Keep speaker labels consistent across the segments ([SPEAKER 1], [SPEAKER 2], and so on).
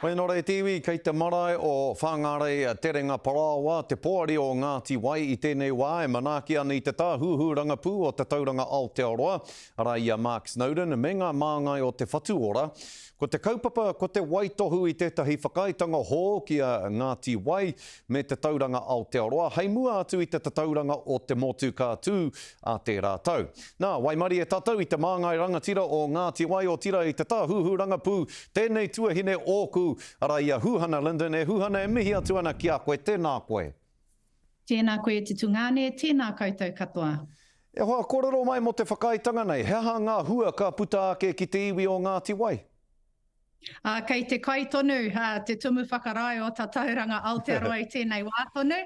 [SPEAKER 1] Hoi anō rā e te iwi, kei te marae o Whāngārei Terenga Parāoa, te poari o Ngāti Wai i tēnei wā e manaaki ana i te tāhuhu rangapū o Tatauranga Aotearoa, arā i a Mark Snowden me ngā māngai o Te Whatu Ora. Ko te kaupapa ko te waitohu i tētahi whakaaetanga hou ki a Ngāti Wai me Te Tauranga Aotearoa hei mua atu i te tatauranga o te motu ka tū ā tērā tau. Nā, waimarie tātou i te māngai rangatira o Ngāti Wai otirā i te tāhuhu rangapū tēnei tuahine ōku, arā i a Huhana Lyndon. E Huhana, e mihi atu ana ki a koe, tēnā koe.
[SPEAKER 2] Tēnā koe e te tungāne, tēnā koutou katoa.
[SPEAKER 1] E hoa, kōrero mai mō te whakaaetanga nei, he aha ngā hua ka puta ake ki te iwi o Ngāti Wai?
[SPEAKER 2] Ā, kei te kai tonu te Tumu Whakarae o Tatauranga Aotearoa i tēnei wā tonu.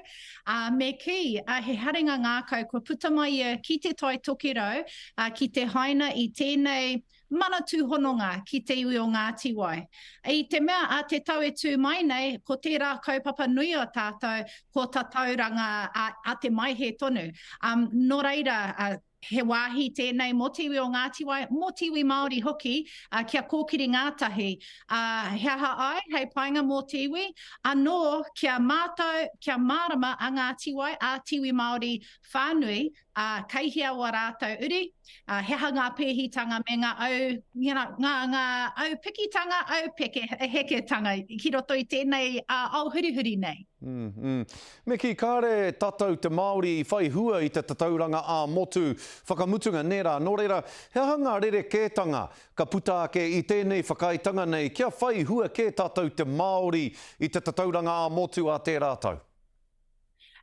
[SPEAKER 2] Ā, me kī, he haringa ngākau kua puta mai ia ki Te Tai Tokerau, ā, ki te haina i tēnei mana tūhononga ki te iwi o Ngāti Wai. I te mea a te tau e tū mai nei, ko tērā kaupapa nui o tātou, ko Tatauranga a, a te Maihe tonu. Um, nō reira, uh, he wāhi tēnei mō te iwi o Ngāti Wai, mō te iwi Māori hoki, uh, kia kōkiri ngātahi. Uh, he aha ai, hei painga mō te iwi, anō kia mātau, kia mārama a Ngāti Wai, a te iwi Māori whānui, ā, kei hea ō rātou uri, ā, he aha ngā pēhitanga me ngā au, you know, ngā, ngā au pikitanga, au peke, heketanga ki roto i tēnei ao hurihuri nei.
[SPEAKER 1] Mm, mm. Me kī, kāre tātou te Māori i whai hua i te tatauranga ā-motu whakamutunga, nē rā? Nō reira, he aha ngā rerekētanga ka puta ake i tēnei whakaaetanga nei kia whai hua kē tātou te Māori i te tatauranga ā-motu ā tērā tau?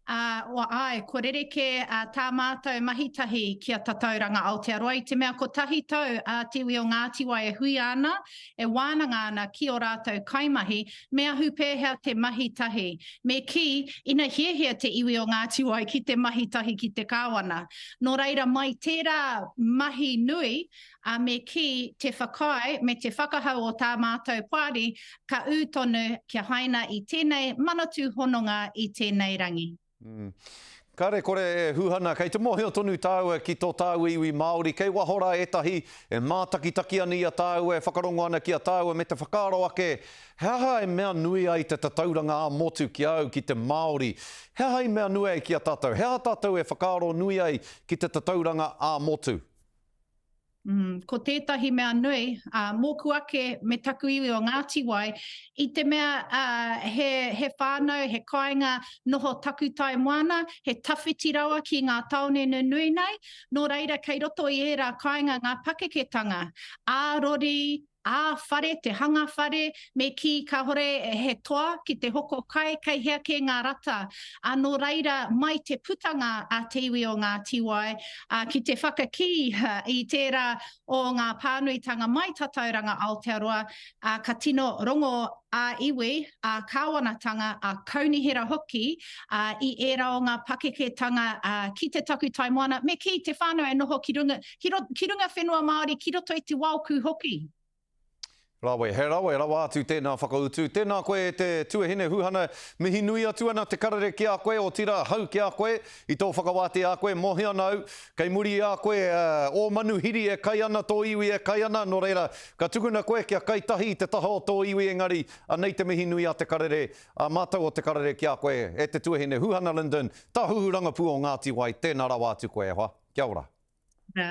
[SPEAKER 2] Ā, āe, kua rerekē tā mātou mahi tahi ki a Tatauranga Aotearoa i te mea kotahi tau a te iwi o Ngāti Wai e huia ana, e wānanga ana ki ō rātou kaimahi, me ahu pēhea te mahi tahi. Me kī, ina hiahia te iwi o Ngāti Wai ki te mahi tahi ki te kāwana. Nō reira, mai tērā mahi nui, ā, me kī, te whakaae me te whakahau o tā mātou poari, ka ū tonu kia haina i tēnei manatū hononga i tēnei rangi.
[SPEAKER 1] Mm. Kare kore e Huhana, kei te mōhio tonu tāua ki tō tāua iwi Māori, kei waho rā ētahi e mātakitaki ana i a tāua, e whakarongo ana ki a tāua me te whakaaro ake, he aha e mea nui ai te tatauranga ā-motu ki a au, ki te Māori? He aha i mea nui ai ki a tātou? He aha tātou e whakaaro nui ai ki te tatauranga ā-motu?
[SPEAKER 2] Mm, ko tētahi mea nui, uh, mōku ake me taku iwi o Ngāti Wai, i te mea uh, he, he whānau, he kāinga noho takutai moana, he tawhiti rawa ki ngā tāone nunui nei, nō reira kei roto i ērā kāinga ngā pakeketanga, ā-rori, ā-whare, te hanga whare, me kī kāore he toa ki te hoko kai, kei hea kē ngā rata. Ā, nō reira, mai te putanga a te iwi o Ngāti Wai, ā, ki te whakakī i tērā o ngā pānuitanga mai Tatauranga Aotearoa, ā, ka tino rongo ā-iwi, ā-kāwanatanga, ā-kaunihera hoki, ā, i ērā o ngā pakeketanga, ā, ki te takutai moana, me kī, te whānau e noho ki runga, ki ro, ki runga whenua Māori, ki roto i te waoku hoki.
[SPEAKER 1] Rawe, he rawe rawa atu tēnā whakautu. Tēnā koe e te tuahine Huhana, mihi nui atu ana te karere ki a koe, otirā hau ki a koe, i tō whakawātea a koe, mōhio ana au, kei muri i a koe ō manuhiri e kai ana, tō iwi e kai ana, nō reira, ka tukuna koe kia kai tahi i te taha o tō iwi engari, anei te mihi nui a te karere, a mātou o te karere ki a koe, e te tuahine Huhana Lyndon, Tāhuhu Rangapū o Ngāti Wai, tēnā rawa atu koe e hoa. Kia ora.
[SPEAKER 2] Ra.